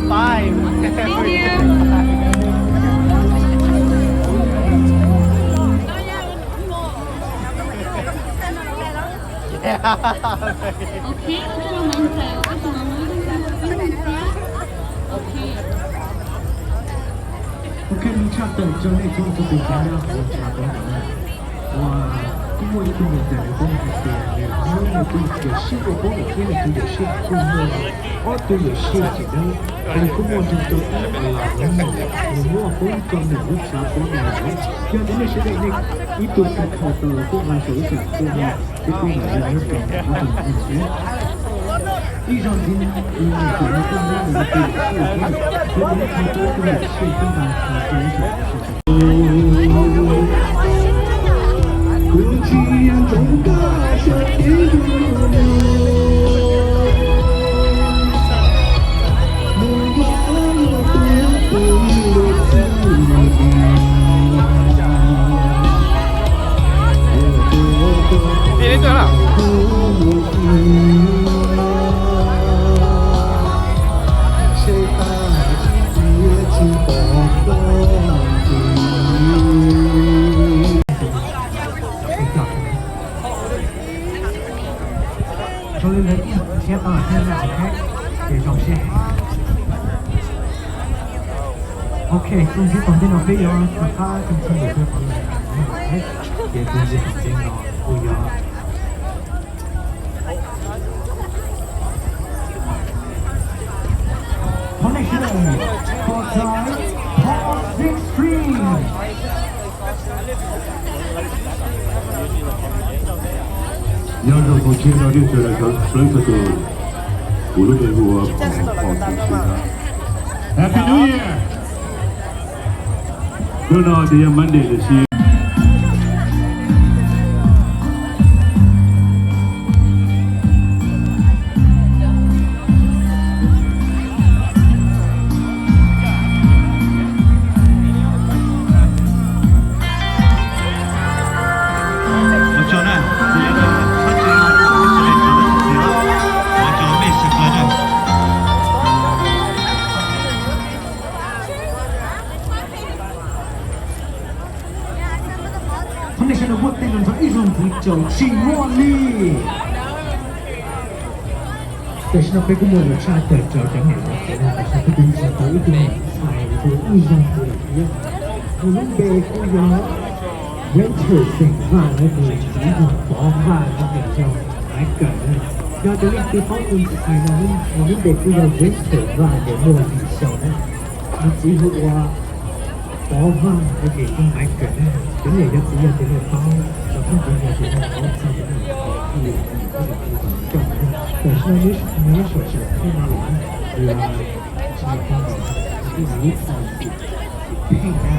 Five. Ok, ua tsaug ntau ntau. Ok, ua tsaug ntau ntau. Ok, ua tsaug ntau ntau. Ua, kuj muaj ib tug niam tais nws kuj hais tias nws muab nws tus yawm siab rau peb lawm thiab nws tus yawm siab kuj muaj ob tug yawm siab tseem ceeb, nws kuj muaj nrog rau ib a las nws muab poob rau nws lub tsav pob no lawm. Yog tias nej sawv daws nej ib tug xav khaws tau los kuj nqa saum ib xeem tuaj no, peb kuj mam li muab tus ob tug no thiab. Ib zaug ntxiv, tus niam tais no kuj muab nws tus yawm siab rau peb lawm, peb kuj muab khaws tau ib tug yawm siab thiab nqa rau ib xeem. Zoo li lawv ib yam thiab tau lawm thiab na, ok. Ces zoo siab heev. Ok, tus ntxiv tom ntej no peb yuav rov qab tus ntxiv ntawm peb qhov lawm, ces tus ntxiv tom ntej no kuj yog Thov nej sawv daws pom txog Paul Six String. Nyob zoo txog tshiab no nej sawv daws sawv txog tus, kuv lub npe hu ua Paul Six String. Happy New Year. Hnub no ces yog Monday tiam sis Thov nej sawv daws muab tej no nrog ib zaug ntxiv rau tsis muaj li. Tam sim no peb kuj muaj lus tshaj tawm rau cov niam cov txiv no, tam sim no peb kuj tshaj tau ib tug ntxhais uas ib zaug ntxiv lawm thiab. Nws lub npe kuj yog Winter xeem Vaj na, nws txiv yog Pov Vaj na, nws yog Maiv Kawm na. Yog cov leej twg paub tus ntxhais no, nws lub npe kuj yog Winter Vaj, nws muaj yim xyoo na. Nws txiv hu ua Pov Vaj, nws niam yog Maiv Kawm na. Cov niam cov txiv yog tias nej paub, cov phooj ywg yog tias nej paub txog cov niam cov txiv, tam sim no nws lub suam xyoo pheej no lawm, nws ntshai kawg nkaus, nws lub suam xyoo pheej na.